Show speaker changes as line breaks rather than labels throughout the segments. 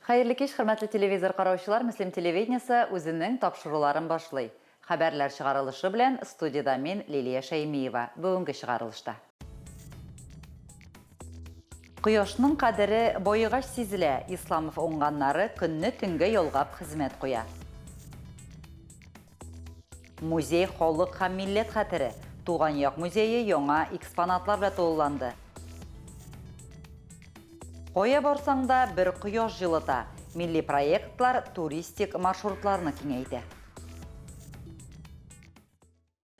Хәерле кич, хөрмәтле телевизор караучылар, Мөслим телевидениесе үзенең тапшыруларын башлый. Хәбәрләр чыгарылышы белән студиядә мин, Лилия Шәймиева, бүгенге чыгарылышта. Кояшның кадере баегач сизелә, Исламов уңганнары көнне төнгә ялгап хезмәт куя. Музей халык һәм милләт хәтере. Туган як музее яңа экспонатлар белән тулыланды. Кая барсаң да бер кояш җылыта. Милли проектлар туристик маршрутларны киңәйтә.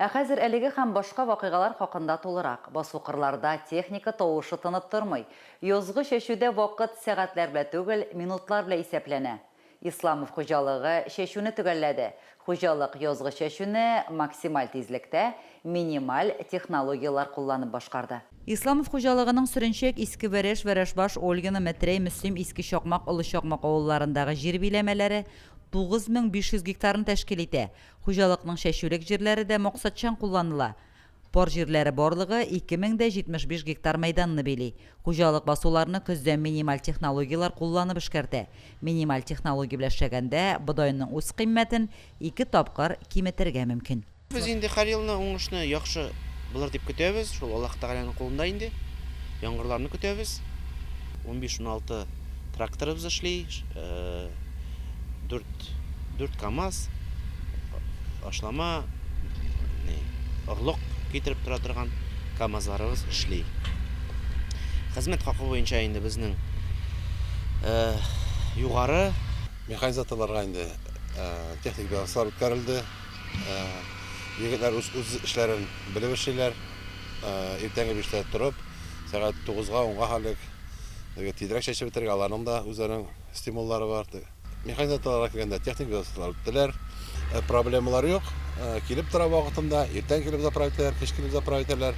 Ә хәзер әлеге һәм башка вакыйгалар хакында тулырак. Басу-кырларда техника тавышы тынып тормый. Язгы чәчүдә вакыт сәгатьләр белән түгел, минутлар белән исәпләнә. Исламов хуҗалыгы чәчүне төгәлләде. Хуҗалык язгы чәчүне максималь тизлектә, минималь технологияләр кулланып башкарды. Исламов хуҗалыгының Сөренчәк, Иске Вәрәш, Вәрәшбаш, Ольгино, Метрәй, Мөслим, Иске Чакмак, Олы Чакмак авылларындагы җир биләмәләре 9500 гектарны тәшкил итә. Хуҗалыкның чәчүлек җирләре дә максатчан кулланыла. Пар җирләре барлыгы 2075 гектар мәйданны били. Хуҗалык басуларны көздән минималь технологияләр кулланып эшкәртә. Минималь технология белән эшләгәндә бодайның үзкыйммәтен ике тапкыр киметергә мөмкин.
Без инде һәр елны уңышны яхшы булыр дип көтәбез. Шул Аллаһ Тәгаләнең кулында инде. Яңгырларны көтәбез. Унбиш-уналты тракторыбыз эшли. Дүрт, дүрт КАМАЗ, ашлама, ни, орлык китереп тора торган КАМАЗларыбыз эшли. Хезмәт хакы буенча инде безнең югары.
Механизаторларга инде техник дәресләр үткәрелде. Егетләр үз, үз эшләрен белеп эшлиләр. Иртәнге биштә торып, сәгать тугызга, унга хәлек тизрәк чәчеп бетерергә, аларның да үзләренең стимуллары бар. Механизаторларга килгәндә, техник безопасностьлар үттеләр. Проблемалар юк. Килеп тора вакытында, иртән килеп заправить итәләр, кич килеп заправить итәләр.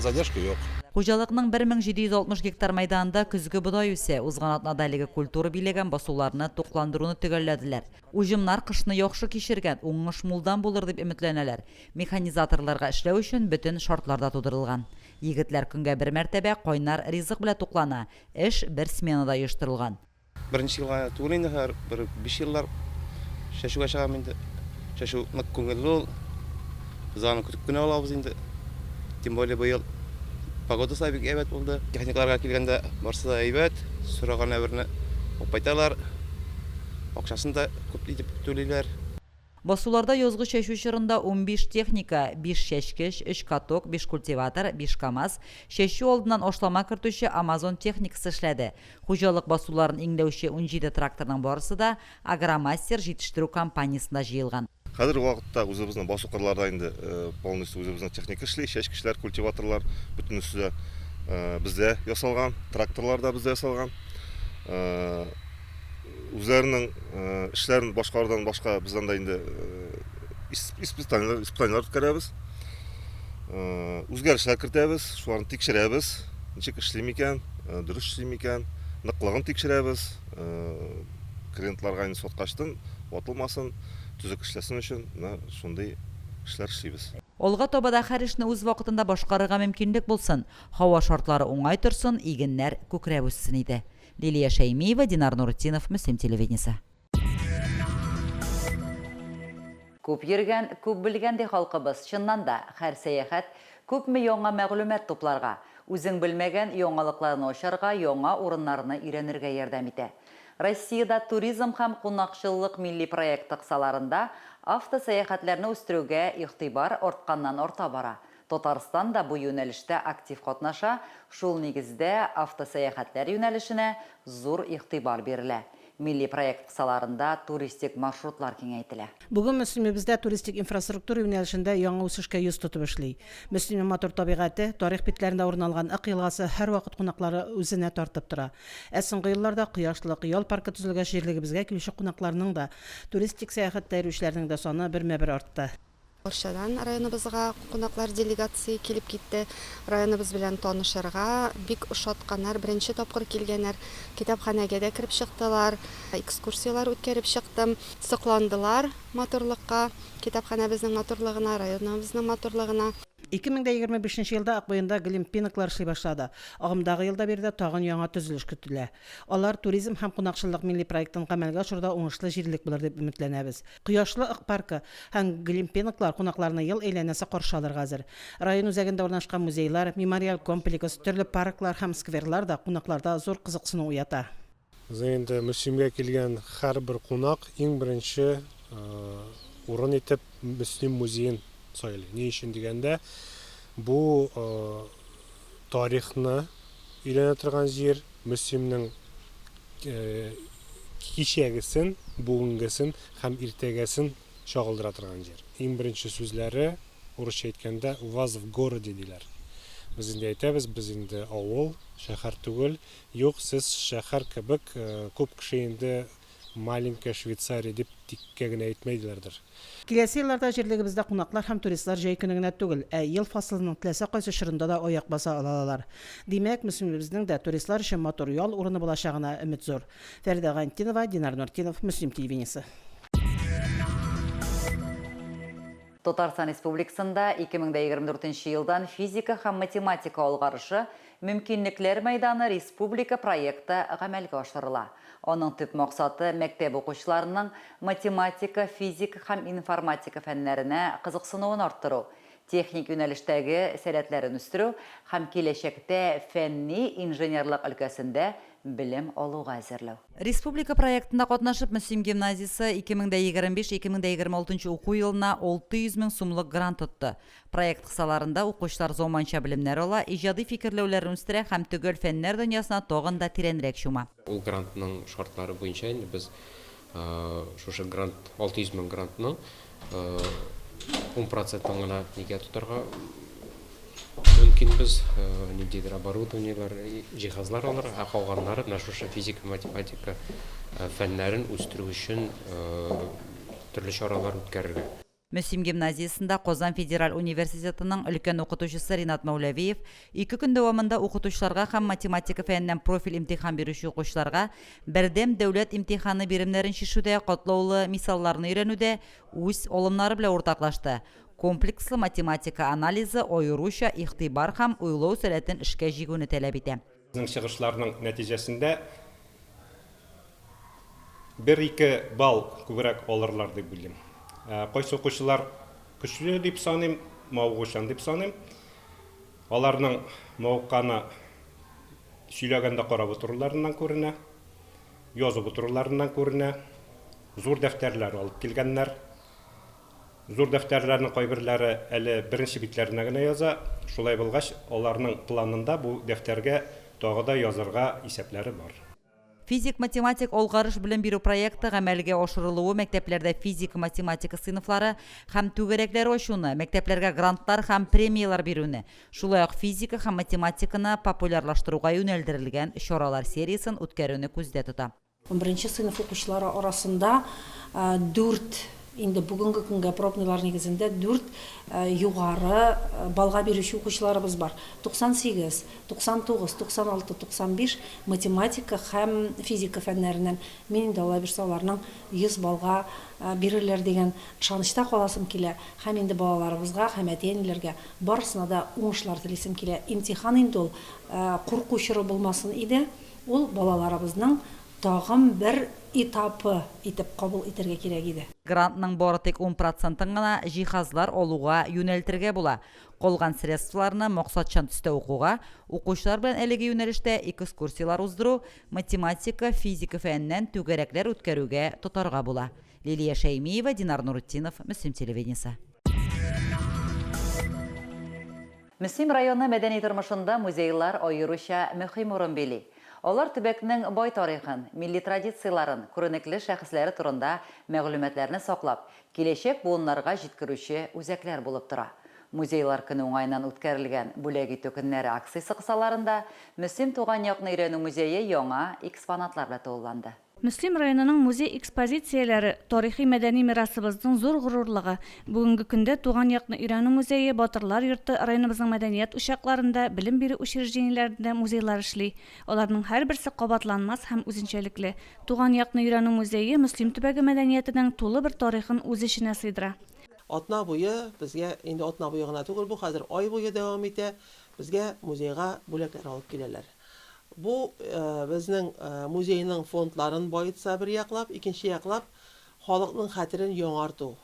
Задержка юк.
Хуҗалыкның 1760 гектар мәйданында көзге бодай үсә. Узган атнада әлеге культура биләгән басуларны тукландыруны төгәлләделәр. Уҗымнар кышны яхшы кичергән, уңыш мулдан булыр дип өметләнәләр. Механизаторларга эшләү өчен бөтен шартлар да тудырылган. Егетләр көнгә бер мәртәбә кайнар ризык белән туклана, Эш бер сменада оештырылган.
Беренче елга түгел инде, хәзер бер биш еллар чәчүгә чыгам инде. Чәчү нык күңелле ул. Без аны көтеп кенә алабыз инде. Тем более быел погодасы да бик әйбәт булды. Техникаларга килгәндә барысы да әйбәт, сораган әйберне алып кайталар. Акчасын да күп итеп түлиләр.
Басуларда язгы чәчү чорында 15 техника, биш чәчкеч, өч каток, биш культиватор, биш КАМАЗ, чәчү алдыннан ашлама кертүче Амазон техникасы эшләде. Хуҗалык басуларын иңләүче 17 тракторның барысы да Агромастер җитештерү компаниясендә җыелган.
Хәзерге вакытта үзебезнең басу-кырларда инде полностью үзебезнең техника эшли, чәчкечләр, культиваторлар, бөтенесе дә бездә ясалган, тракторлар да бездә ясалган. Үзләренең эшләрен башкарудан башка без анда инде испытаниеләр, испытаниеләр үткәрәбез. Үзгәрешләр кертәбез, шуларны тикшерәбез. Ничек эшли микән, дөрес эшли микән, ныклыгын тикшерәбез. Клиентларга инде саткачтын, ватылмасын, төзек эшләсен өчен менә шундый эшләр эшлибез.
Алга таба да һәр эшне үз вакытында башкарырга мөмкинлек булсын, һава шартлары уңай торсын, игеннәр күкрәп үссен иде. Лилия Шәймиева, Динар Нуретдинов, Мөслим телевидениесе. Күп йөргән, күп белгән, ди халкыбыз. Чыннан да, һәр сәяхәт күпме яңа мәгълүмат тупларга, үзең белмәгән яңалыкларны ачарга, яңа урыннарны өйрәнергә ярдәм итә. Россиядә Туризм һәм кунакчыллык милли проекты кысаларында автосәяхәтләрне үстерүгә игътибар артканнан-арта бара. Татарстан да бу юнәлештә актив катнаша, шул нигездә автосәяхәтләр юнәлешенә зур игътибар бирелә. Милли проект кысаларында туристик маршрутлар киңәйтелә.
Бүген Мөслимебездә туристик инфраструктура юнәлешендә яңа үсешкә йөз тотып эшли. Мөслимнең матур табигате, тарих битләрендә урын алган Ык елгасы һәрвакыт кунаклары үзенә тартып тора. Ә соңгы елларда Кояшлык ял паркы төзелгәч җирлегебезгә килүче кунакларның да, туристик сәяхәттә йөрүчеләрнең дә саны бермә-бер артты.
Арчадан районыбызга кунаклар делегация килеп китте. Районыбыз белән танышырга бик ошатканнар, беренче тапкыр килгәннәр. Китапханәгә дә кереп чыктылар, экскурсияләр үткәреп чыктым. Сокландылар матурлыкка, китапханәбезнең матурлыгына, районыбызның матурлыгына.
2025 нче елда Акбуенда глимпинглар эшли башлады. Агымдагы елда биредә тагын яңа төзелеш көтелә. Алар Туризм һәм кунакчыллык милли проектын гамәлгә ашыруда уңышлы җирлек булыр дип өметләнәбез. Кояшлы Ык паркы һәм глимпинглар кунакларны ел әйләнәсе каршы алырга әзер. Район үзәгендә урнашкан музейлар, мемориаль комплекс, төрле парклар һәм скверлар да кунакларда зур кызыксыну уята.
Безнең инде Мөслимгә килгән һәрбер кунак иң беренче урын итеп Мөслим музеен сайлый. Ни өчен дигәндә, бу тарихны өйрәнә торган җир, Мөслимнең кичәгесен, бүгенгесен һәм иртәгәсен чагылдыра торган җир. Иң беренче сүзләре, урысча әйткәндә, у вас в городе диләр. Без инде әйтәбез, без инде авыл, шәһәр түгел. Юк, сез шәһәр кебек, күп кеше инде маленькая Швейцария дип тиккә генә әйтмәйделәрдер.
Киләсе елларда җирлегебездә кунаклар һәм туристлар җәй көне генә түгел, ә ел фасылының теләсә кайсы чорында да аяк баса алалалар. Димәк, Мөслимебезнең дә туристлар өчен матур ял урыны булачагына өмет зур. Фәридә Гайнтдинова, Динар Нуртдинов, Мөслим телевидениесе.
Татарстан Республикасында 2024 нче елдан Физика һәм математика алгарышы, мөмкинлекләр мәйданы республика проекты гамәлгә ашырыла. Аның төп максаты, мәктәп укучыларының математика, физика һәм информатика фәннәренә кызыксынуын арттыру, техник юнәлештәге сәләтләрен үстерү һәм киләчәктә фәнни-инженерлык өлкәсендә белем алуга әзерләү. Республика проектында катнашып, Мөслим гимназиясе 2025-2026 уку елына 600 мең сумлык грант отты. Проект кысаларында укучылар заманча белемнәр ала, иҗади фикерләүләрен үстерә һәм төгәл фәннәр дөньясына тагын да тирәнрәк чума.
Ул грантның шартлары буенча инде без Шушы грант, 600 мең грантның 10 процентын гына нигә тотарга мөмкинбез, ниндидер оборудованиеләр, җиһазлар алырга, ә калганнары менә шушы физика, математика фәннәрен үстерү өчен төрле чаралар үткәрергә.
Мөслим гимназиясендә Казан федераль университетының өлкән укытучысы Ринат Мәүләвиев ике көн дәвамында укытучыларга һәм математика фәненнән профиль имтихан бирүче укучыларга бердәм дәүләт имтиханы биремнәрен чишүдә катлаулы мисалларны өйрәнүдә үз алымнары белән уртаклашты. Комплекслы математика анализы аеруча игътибар һәм уйлау сәләтен эшкә җигүне таләп итә.
Безнең чыгышларның нәтиҗәсендә бер-ике балл күбрәк алырлар дип уйлыйм. Кайсы укучылар көчле дип саныйм, мавыгучан дип саныйм. Аларның мавыкканы сөйләгәндә карап утыруларыннан күренә, язып утыруларыннан күренә. Зур дәфтәрләр алып килгәннәр. Зур дәфтәрләрнең кайберләре әле беренче битләренә генә яза. Шулай булгач, аларның планында бу дәфтәргә тагы да язырга исәпләре бар.
Физик-математик алгарыш белем бирү проекты гамәлгә ашырылуы мәктәпләрдә физика-математика сыйныфлары һәм түгәрәкләр ачуны, мәктәпләргә грантлар һәм премияләр бирүне, шулай ук физика һәм математиканы популярлаштыруга юнәлдерелгән чаралар сериясен үткәрүне күздә тота.
Унберенче сыйныф укучылары арасында дүрт, инде бүгенге көнгә пробныйлар нигезендә дүрт югары баллга бирүче укучыларыбыз бар. 98, 99, 96, 95 математика һәм физика фәннәреннән. Мин инде, Алла бирса, аларның 100 баллга бирерләр дигән ышанычта каласым килә. Һәм инде балаларыбызга һәм әти-әниләргә барысына да уңышлар телисем килә. Имтихан инде ул курку чоры булмасын иде. Ул балаларыбызның тагын бер этапы итеп кабул итәргә кирәк иде.
Грантның бары тик ун процентын гына җиһазлар алуга юнәлтергә була. Калган средстволарны максатчан төстә укуга, укучылар белән әлеге юнәлештә экскурсияләр уздыру, математика, физика фәненнән түгәрәкләр үткәрүгә тотарга була. Лилия Шәймиева, Динар Нуретдинов, Мөслим телевидениесе. Мөслим районы мәдәни тормышында музейлар аеруча мөһим урын били. Алар төбәкнең бай тарихын, милли традицияләрен, күренекле шәхесләре турында мәгълүматларны саклап, киләчәк буыннарга җиткерүче үзәкләр булып тора. Музейлар көне уңаеннан үткәрелгән Бүләк итү көннәре акциясе кысаларында Мөслим туган якны өйрәнү музее яңа экспонатлар белән тулыланды.
Мөслим районының музей экспозицияләре, тарихи-мәдәни мирасыбызның зур горурлыгы. Бүгенге көндә Туган якны өйрәнү музее, Батырлар йорты, районыбызның мәдәният учакларында, белем бирү учреждениеләрендә музейлар эшли. Аларның һәрберсе кабатланмас һәм үзенчәлекле. Туган якны өйрәнү музее Мөслим төбәге мәдәниятенең тулы бер тарихын үз эченә сыйдыра.
Атна буе безгә, инде атна буе гына түгел бу, хәзер ай буе дәвам итә, безгә музейга бүләкләр алып киләләр. Бу безнең музейның фондларын баетса бер яклап, икенче яклап халыкның хәтерен яңарту,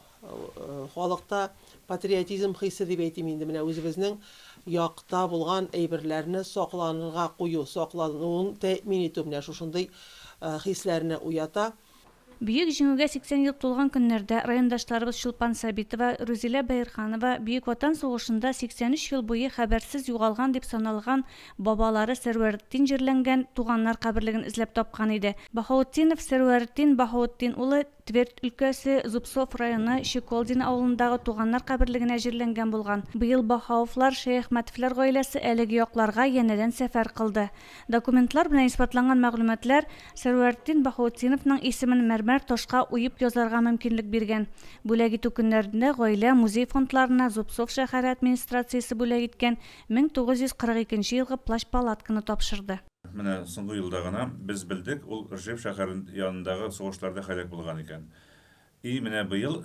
халыкта патриотизм хисе дип әйтим инде, менә үзебезнең якта булган әйберләрне сакланырга кую, саклануын тәэмин итү менә шушындый хисләрне уята.
Бөек Җиңүгә 80 ел тулган көннәрдә райондашларыбыз Чулпан Сабитова, Рүзилә Бәйрханова Бөек Ватан сугышында 83 ел буе хәбәрсез югалган дип саналган бабалары Сәрвәртдин җирләнгән туганнар каберлеген эзләп тапкан иде. Баһаутдинов Сәрвәртдин Баһаутдин улы Тверь өлкәсе Зубцов районы Щеколдино авылындагы туганнар каберлегенә җирләнгән булган. Быел Баһауовлар, Шәяхмәтовлар гаиләсе әлеге якларга янәдән сәфәр кылды. Документлар белән исбатланган мәгълүматлар Сәрвәртдин Баһаутдиновның исемен мәрмәр ташка уеп язарга мөмкинлек биргән. Бүләк итү көннәрендә гаилә музей фондларына Зубцов шәһәре администрациясе бүләк иткән 1942 елгы плащ-палатканы тапшырды.
Менә соңгы елда гына без белдек, ул Ржев шәһәре янындагы сугышларда һәлак булган икән. И менә быел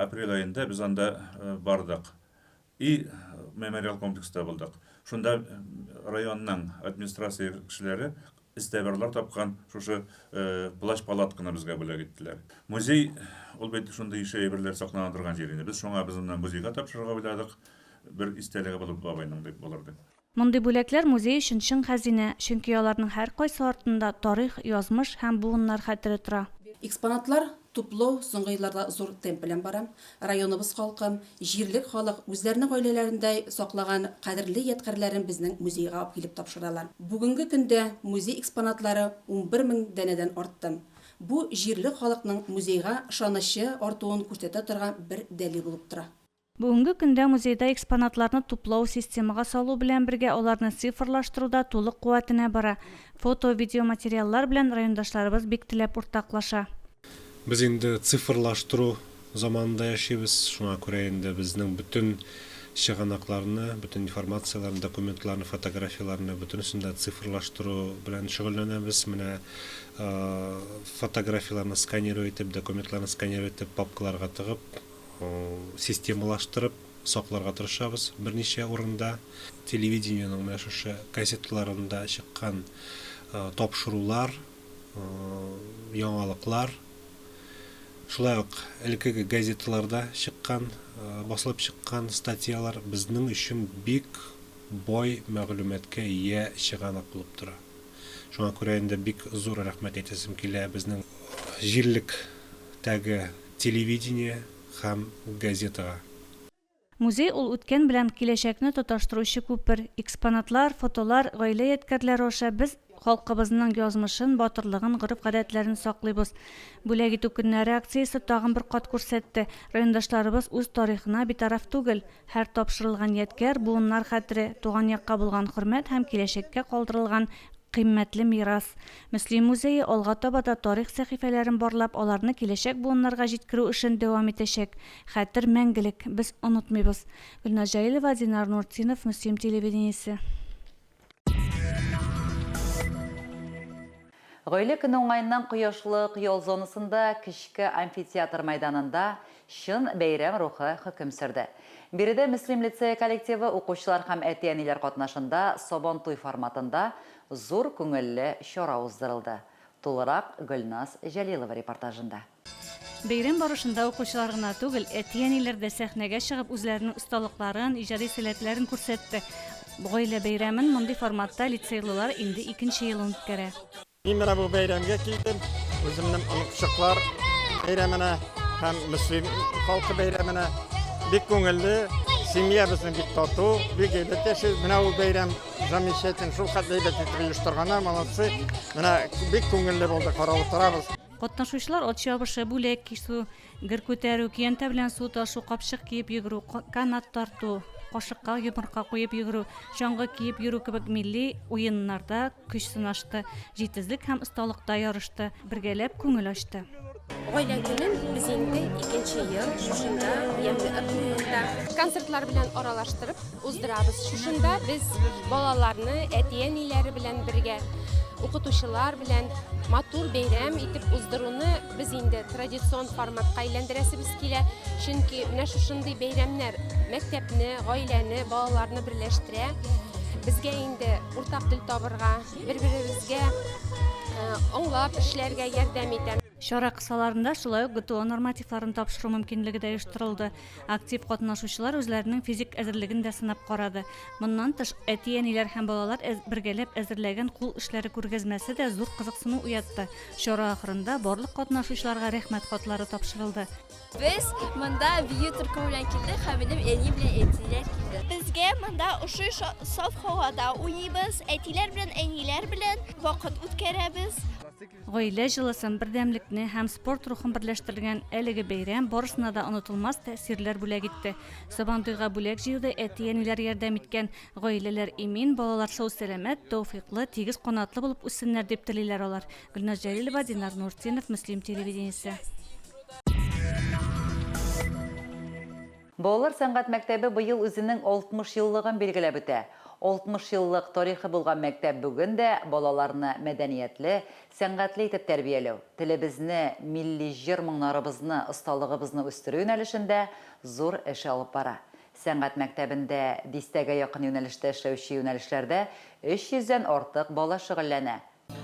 апрель аенда без анда бардык. И мемориал комплекста булдык. Шунда районның администрация кешеләре эзтабарлар тапкан шушы плащ-палатканы безгә бүләк иттеләр. Музей ул бит шундый ише әйберләр саклана торган җир инде. Без шуңа без моны музейга тапшырырга уйладык. Бер истәлеге булып бабайның дип булыр дип.
Мондый бүләкләр музей өчен чын хәзинә, чөнки аларның һәркайсы артында тарих, язмыш һәм буыннар хәтере тора.
Экспонатлар туплау соңгы елларда зур темп белән бара. Районыбыз халкы, җирлек халык үзләренең гаиләләрендә саклаган кадерле ядкарьләрен безнең музейга алып килеп тапшыралар. Бүгенге көндә музей экспонатлары 11 мең данәдән артты. Бу җирлек халыкның музейга ышанычы артуын күрсәтә торган бер дәлил булып тора.
Бүгенге көндә музейда экспонатларны туплау, системага салу белән бергә аларны цифрлаштыру да тулы куәтенә бара. Фото, видеоматериаллар белән райондашларыбыз бик теләп уртаклаша.
Без инде цифрлаштыру заманында яшибез, шуңа күрә инде безнең бөтен чыганакларны, бөтен информацияләрне, документларны, фотографияләрне, бөтенесен дә цифрлаштыру белән шөгыльләнәбез. Менә фотографияләрне сканировать итеп, документларны сканировать итеп, папкаларга тыгып, системалаштырып сакларга тырышабыз берничә урында. Телевидениенең менә шушы кассеталарында чыккан тапшырулар, яңалыклар, шулай ук элеккеге газеталарда чыккан, басылып чыккан статьялар безнең өчен бик бай мәгълүматка ия чыганак булып тора. Шуңа күрә инде бик зур рәхмәт әйтәсем килә безнең җирлектәге телевидение һәм газетага.
Музей ул үткән белән киләчәкне тоташтыручы күпер. Экспонатлар, фотолар, гаилә ядкәрләре аша без халкыбызның язмышын, батырлыгын, гореф-гадәтләрен саклыйбыз. Бүләк итү көннәре акциясе тагын бер кат күрсәтте, райондашларыбыз үз тарихына битараф түгел. Һәр тапшырылган ядкәр, буыннар хәтере, туган якка булган хөрмәт һәм киләчәккә калдырылган кыйммәтле мирас. Мөслим музее алга таба да тарих сәхифәләрен барлап, аларны киләчәк буыннарга җиткерү эшен дәвам итәчәк. Хәтер мәңгелек, без онытмыйбыз. Гөлназ Җәлилова, Динар Нуртдинов, Мөслим телевидениесе.
Гаилә көне уңаеннан Кояшлык ял зонасында кечке амфитеатр мәйданында чын бәйрәм рухы хөкем сөрде. Биредә Мөслим лицее коллективы, укучылар һәм әти-әниләр катнашында Сабантуй форматында зур күңелле чара уздырылды. Тулырак Гөлназ Җәлилова репортажында.
Бәйрәм барышында укучылар гына түгел, әти-әниләр дә сәхнәгә чыгып үзләренең осталыкларын, иҗади сәләтләрен күрсәтте. Гаилә бәйрәмен мондый форматта лицейлылар инде икенче елын үткәрә.
Мин менә бу бәйрәмгә килдем, үземнең оныкчыклар бәйрәменә һәм Мөслим халкы бәйрәменә. Бик күңелле, семья безнең бик тату, бик әйбәт яшибез. Менә ул бәйрәм замечательный, шул хәтле әйбәт итеп оештырганнар, молодцы. Менә бик күңелле булды, карап утырабыз.
Катнашучылар ат чабышы, бүләк кисү, гер күтәрү, көянтә белән су ташу, капчык киеп йөгерү, канат тарту, кашыкка йомырка куеп йөгерү, чаңгы киеп йөрү кебек милли уеннарда көч сынашты, җитезлек һәм осталыкта ярышты, бергәләп күңел ачты.
Гаилә көнен без инде икенче ел шушында Ямьле Ык буенда концертлар белән аралаштырып уздырабыз. Шушында без балаларны әти-әниләре белән бергә. укытучылар белән матур бәйрәм итеп уздыруны без инде традицион форматка әйләндерәсебез килә. Чөнки менә шушындый бәйрәмнәр мәктәпне, гаиләне, балаларны берләштерә. Безгә инде уртак тел табырга, бер-беребезгә аңлап эшләргә ярдәм итә.
Чара кысаларында шулай ук ГТО нормативларын тапшыру мөмкинлеге дә оештырылды. Актив катнашучылар үзләренең физик әзерлеген дә сынап карады. Моннан тыш, әти-әниләр һәм балалар бергәләп әзерләгән кул эшләре күргәзмәсе дә зур кызыксыну уятты. Чара ахырында барлык катнашучыларга рәхмәт хатлары тапшырылды.
Без монда бию төркеме белән килдек һәм минем әни белән әтиләр килде.
Безгә монда ошый, саф һавада уйныйбыз, әтиләр белән әниләр белән вакыт үткәрәбез.
Гаилә җылысын, бердәмлекне һәм спорт рухын берләштергән әлеге бәйрәм барысына да онытылмас тәэсирләр бүләк итте. Сабантуйга бүләк җыюда әти-әниләр ярдәм иткән. Гаиләләр имин, балалар сау-сәламәт, тәүфыйклы, тигез канатлы булып үссеннәр дип телиләр алар. Гөлназ Җәлилова, Динар Нуртдинов, Мөслим телевидениесе.
Балалар сәнгать мәктәбе быел үзенең 60 еллыгын билгеләп үтә. 60 еллык тарихы булган мәктәп бүген дә балаларны мәдәниятле, сәнгатьле итеп тәрбияләү, телебезне, милли җыр-моңнарыбызны, осталыгыбызны үстерү юнәлешендә зур эш алып бара. Сәнгать мәктәбендә дистәгә якын юнәлештә эшләүче юнәлешләрдә 300 дән артык бала шөгыльләнә.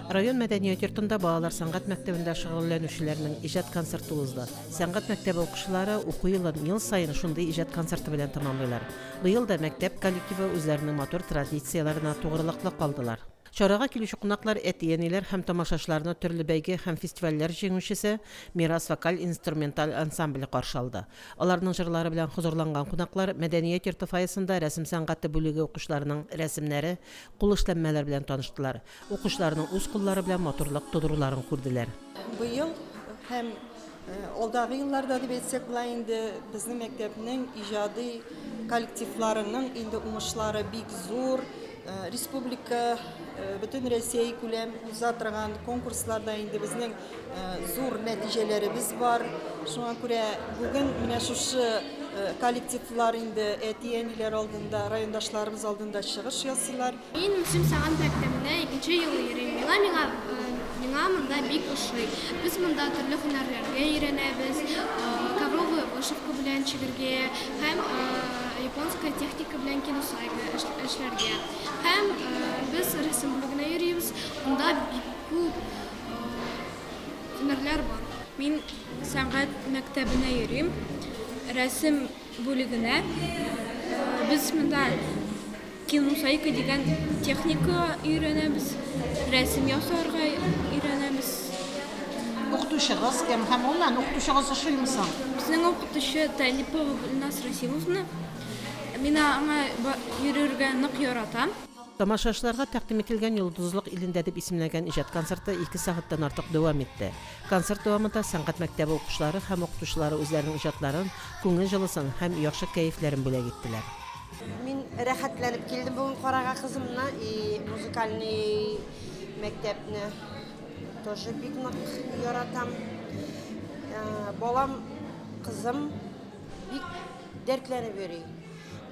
Район мәдәният йортында балалар сәнгать мәктәбендә шөгыльләнүчеләрнең иҗат концерты узды. Сәнгать мәктәбе укучылары уку елын ел саен шундый иҗат концерты белән тәмамлыйлар. Быел да мәктәп коллективы үзләренең матур традицияләренә тугрылыклы калдылар. Чарага килүче кунаклар, әти-әниләр һәм тамашачыларны төрле бәйге һәм фестивальләр җиңүчесе Мирас вокаль-инструменталь ансамбле каршы алды. Аларның җырлары белән хозурланган кунаклар мәдәният йорты фойесында рәсем сәнгате бүлеге укучыларының рәсемнәре, кул эшләнмәләре белән таныштылар. Укучыларның үз куллары белән матурлык тудыруларын күрделәр.
Быел һәм алдагы елларда дип әйтсәк була инде, безнең мәктәпнең иҗади коллективларының инде уңышлары бик зур. Республика, бөтен Рәсәй күләм уза торган конкурсларда инде безнең зур нәтиҗәләребез бар. Шуңа күрә бүген менә шушы коллективлар инде әти-әниләр алдында, райондашларыбыз алдында чыгыш ясыйлар.
Мин Мөслим сәнгать мәктәбенә икенче ел йөрим. Миңа миңа миңа монда бик ошый. Без монда төрле һөнәрләргә өйрәнәбез, ковровая вышивка белән чигергә һәм японская техника белән киносайка эшләргә. Һәм без рәсем бүлегенә йөрибез. Монда бик күп һөнәрләр бар.
Мин сәнгать мәктәбенә йөрим. Рәсем бүлегенә. Без монда киномусаика дигән техника өйрәнәбез, рәсем ясарга өйрәнәбез.
Укытучыгыз кем һәм гомумән укытучыгыз ошыймы соң?
Безнең укытучы Талипова Гөлназ Расимовна. Мин аңа йөрергә нык яратам.
Тамашачыларга тәкъдим ителгән Йолдызлык илендә дип исемләнгән иҗат концерты ике сәгатьтән артык дәвам итте. Концерт дәвамында сәнгать мәктәбе укучылары һәм укытучылары үзләренең иҗатларын, күңел җылысын һәм яхшы кәефләрен бүләк иттеләр.
Мин рәхәтләнеп килдем бүген карарга кызымны и музыкальный мәктәпне тоже бик нык яратам. Балам, кызым бик дәртләнеп йөри.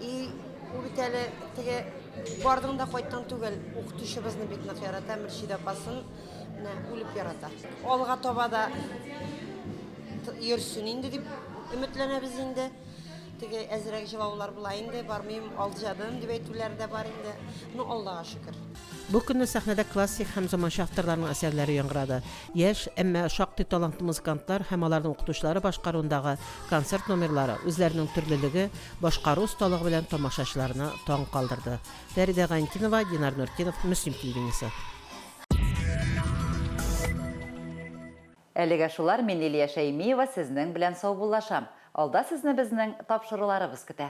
И ул бит әле теге бардың да кайттың түгел, укытучыбызны бик нык ярата, Мөршидә апасын менә үлеп ярата. Алга таба да йөрсен инде дип өметләнәбез инде. Теге әзрәк җылаулар була инде, бармыйм, алҗадым дип әйтүләр дә бар инде. Ну, Аллага шөкер.
Бу көнне сәхнәдә классик һәм заманча авторларның әсәрләре яңгырады. Яшь, әмма шактый талантлы музыкантлар һәм аларның укытучылары башкаруындагы концерт номерлары үзләренең төрлелеге, башкару осталыгы белән тамашачыларны таң калдырды. Фәридә Гайнтинова, Динар Нуртдинов, Мөслим телевидениесе.
Әлегә шулар, мин Лилия Шәймиева сезнең белән саубуллашам. Алда сезне безнең тапшыруларыбыз көтә.